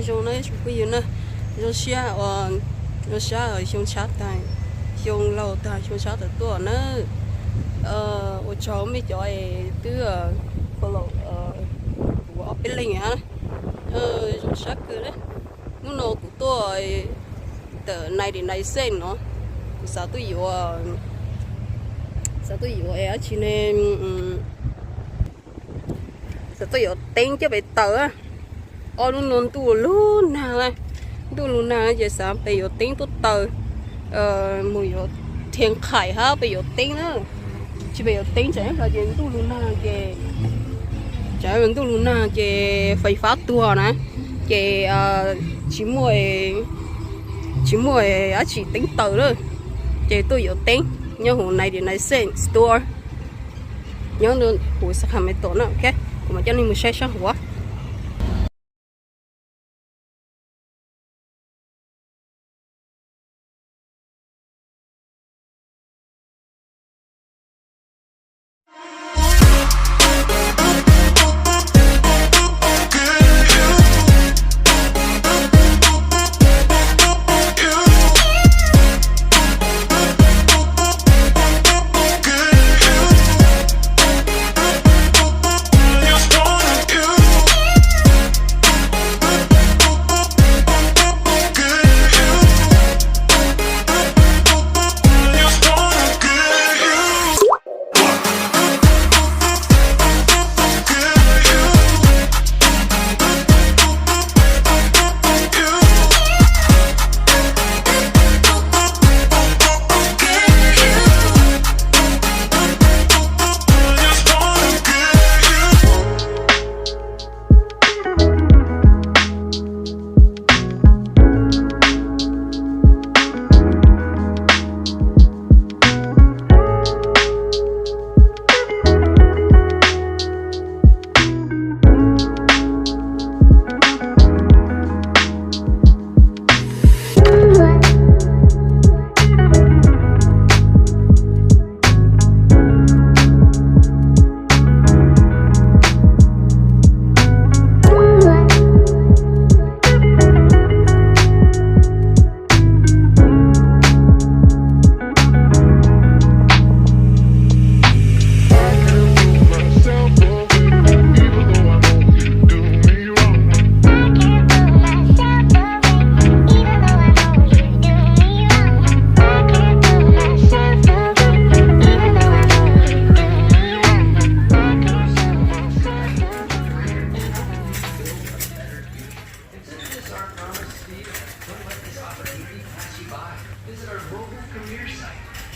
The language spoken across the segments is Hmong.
Zoo na, phooj ywg na, zoo siab, zoo siab xyoo tshab tag, xyoo laug tag xyoo tshab tawm tuaj na. Ua tsaug mej cov es twb follow kuv ob peb leeg na. Zoo siab kawg na. Hnub no kuv tuaj tawm ninety nine cent no, kuv xav tuaj yuav, xav tuaj yuav dab tsi ne, xav tuaj yuav teeb coj pem taws. Ob hnub no ntuj lug nag, ntuj lug nag ces xav pem yuav teeb tuaj taws, mus yuav thiaj qhais hab pem yuav teeb na. Tsis pem yuav teeb tsam ib pliag ces ntuj lug nag ces, tsam ntuj lug nag ces fais fab tuag na, ces tsis muaj, tsis muaj dab tsi teeb taws lawm, ces tuaj yuav teeb nyob hauv ninety nine cent store nyob kuv Sacramento na. Ok, kuv mam coj nej mus saib sab hauv.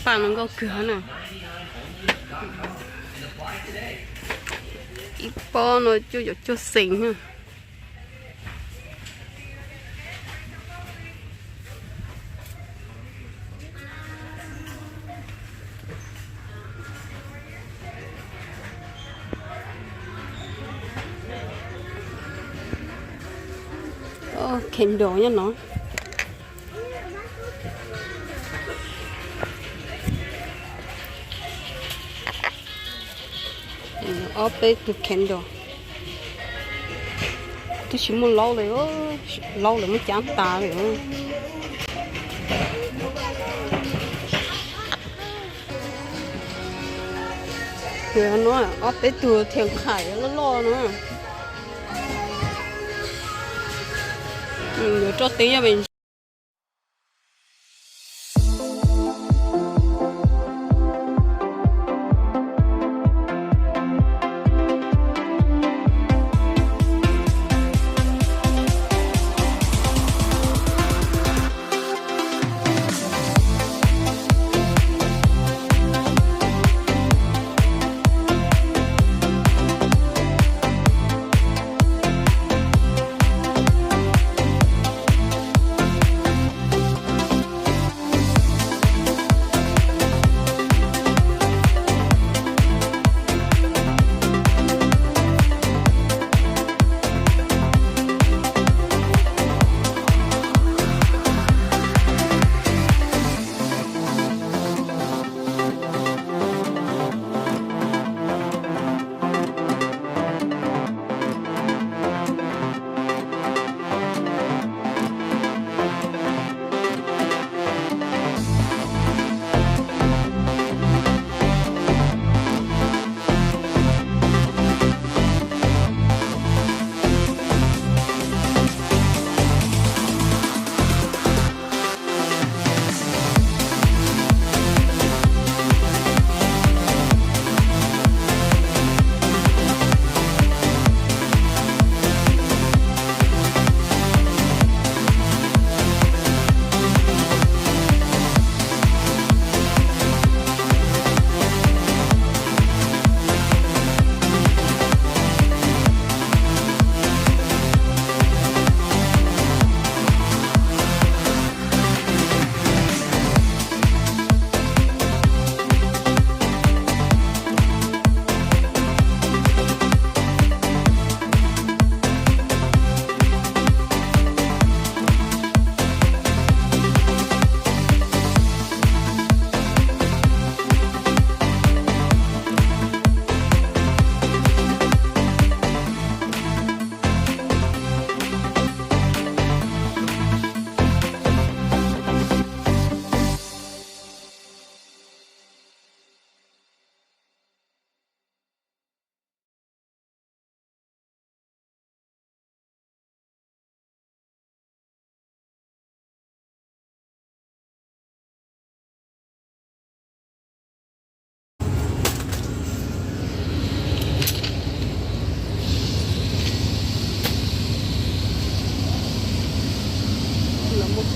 Paj no nkauj kawg na. Ib pob no cuaj caum cuaj xees na. Candle nyob no. Ob peb tug candle. Twb tsis muaj laub li, laub lawv muab cab tas li. No ob peb tug thiaj qhais loj loj no. Yuav roj teeb nyob pem ntsis.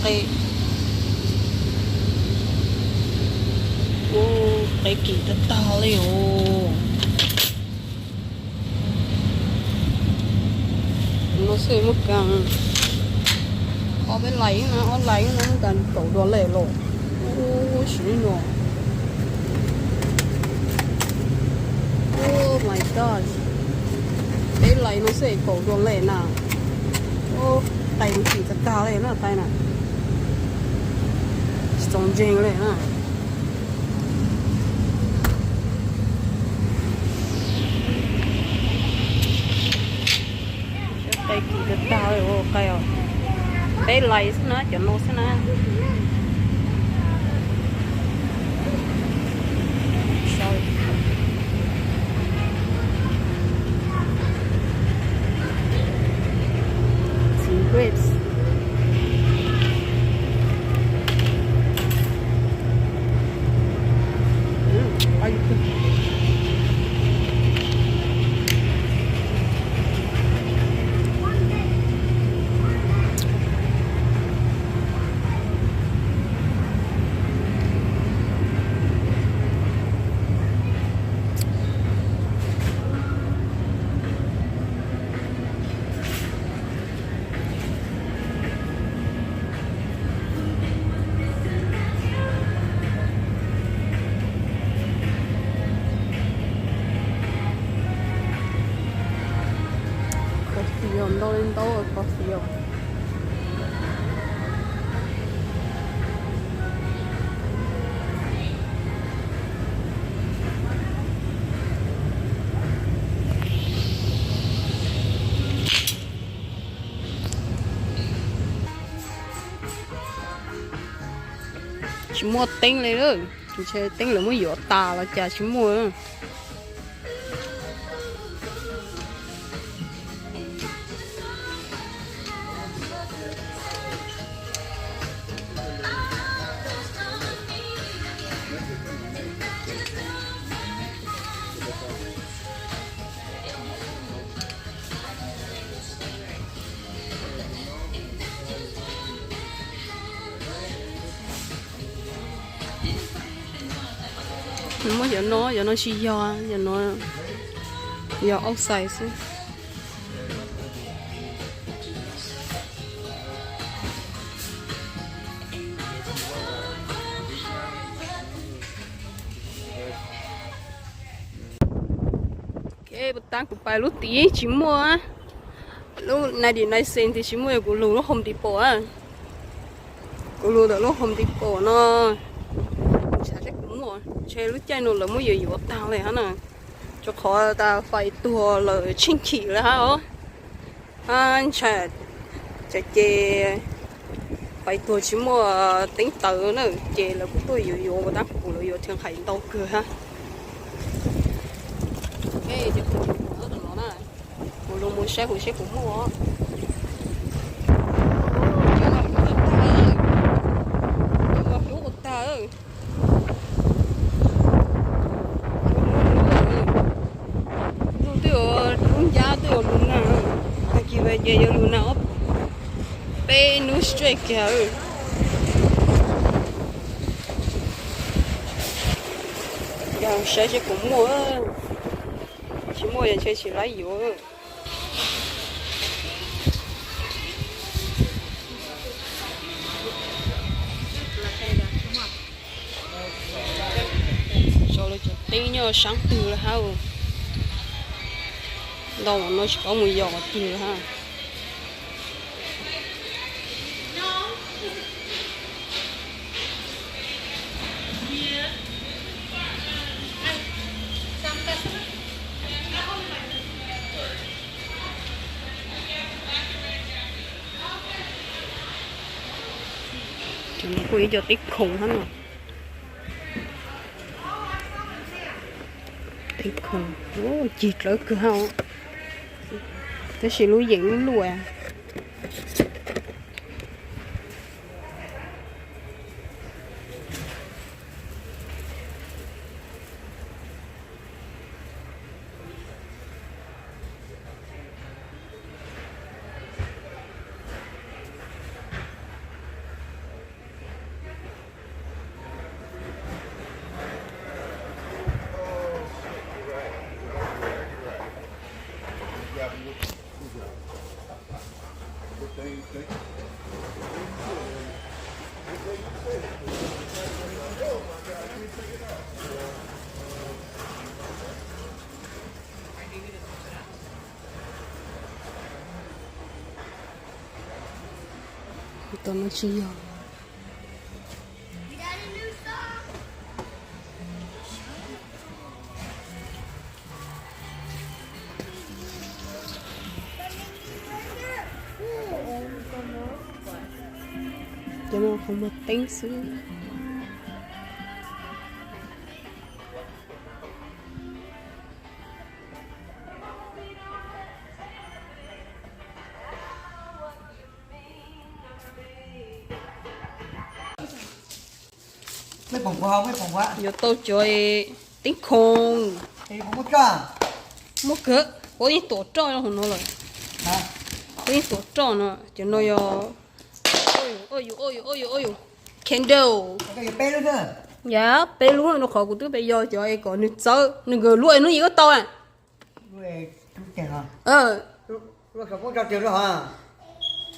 Qe, ua qe kim tag tag li os. No xwb muaj kas, ob peb lais na, ob lais na muaj kas kaum dollar los. Ua siv li no. Oh my god, peb lais no xwb kaum dollar na. Ua qe kim tag tag li na, qe na. Tsis txaus ntseeg li na. Qe kim tag tag li, qe os. Peb lais xwb na, cov no xwb na. Txiv grapes. Coffee os, ntau li ntau coffee os. Tsis muaj teeb li lawm, ntshe teeb lawv muab yuav tas los cas tsis muaj. Muab cov no, cov no tsis yog, cov no yog outside xwb. Puas tab kuv pais lub tid tsis muaj, lub ninety nine cent tsis muaj, yog kuv lug lub Home Depot. Kuv lug ntawm lub Home Depot no, ntshe kuv muaj, ntshe lub caij no lawv muab yuav yuav tag li hab na. Rua qhov tas fais tuag lawm tsheej chim lawm hab os. Hab ntshe ces fais tuag tsis muaj teeb taws na, ces lawv kuj tuaj yuav yuav, ua tab kuv lawv yuav thiaj qhais ntau kawg hab. Kuv lug mus saib kuv seb puas muaj. Hlub kuv tag. Tus twb yuav dub ncab twb yuav lug nag, tag kis ces yuav lug nag ob peb hnub straight kiag. Yog saib seb puas muaj, tsis muaj yog ntshe tsis laib yuav. Sau lawv cov teeb nyob saab twg lawm hab. Ntau no tsis paub mus yos qhov twg lawm hab. Cov no kuj ib co teb khoom hab no. Teb khoom, cig dlawb kawg hab, tab sis lub yeem lub luaj. Tom no tsis yog. Cov no qhov muag teeb xwb. Yuav tau cov teeb khoom. Muaj kawg, kuv yeej tuam roj hauv no lawm. Kuv yeej tuam roj no, cov no yog, o yus o yus o yus o yus candle. Yog peb lub no, rau qhov kuv twb pes yog cov es kom nws txawv, nws nkawd luaj hnub yim ua tau.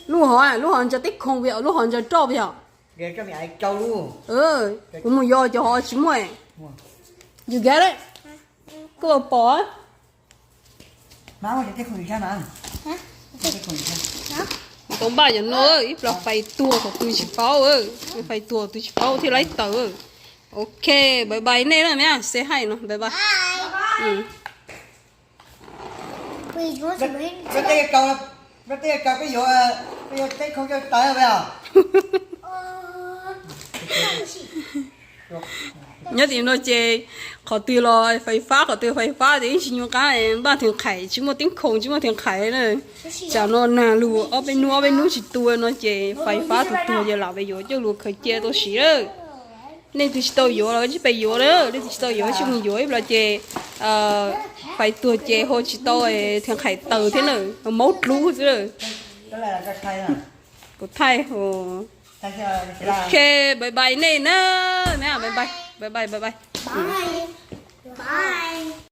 Lub hov, lub hov ntsaws teeb khoom, lub hov ntsaws roj yog. Kuv mus yos cov hov tsis muaj. Yus gab, koj pom. Tau npaj cov no, ib plag fais tuag qhov twg tsis paub, fais tuag qhov twg tsis paub thiaj laib taws. Ok, bye bye nej na, me say hi no, bye bye. Nyob tim no ces qhov twg los fais fab, qhov twg fais fab ces yeej tsis nyuaj qab npaj theem qhais, tsis muaj teeb khoom tsis muaj theem qhais na. Tsam no nag lug ob peb hnub ob peb hnub tsis tu no ces fais fab tus tuag ces lam pes yuav coj lug khaws cia tau siv lawm. Nej tus tsis tau yuav los tsij pes yuav na, nej tus tsis tau yuav tsij mus yuav ib plag ces fais tuag ces ho tsis tau theem qhais taws thiab na, maub dlub xwb. Kuv thaij, ok, bye bye nej na, bye bye, bye bye.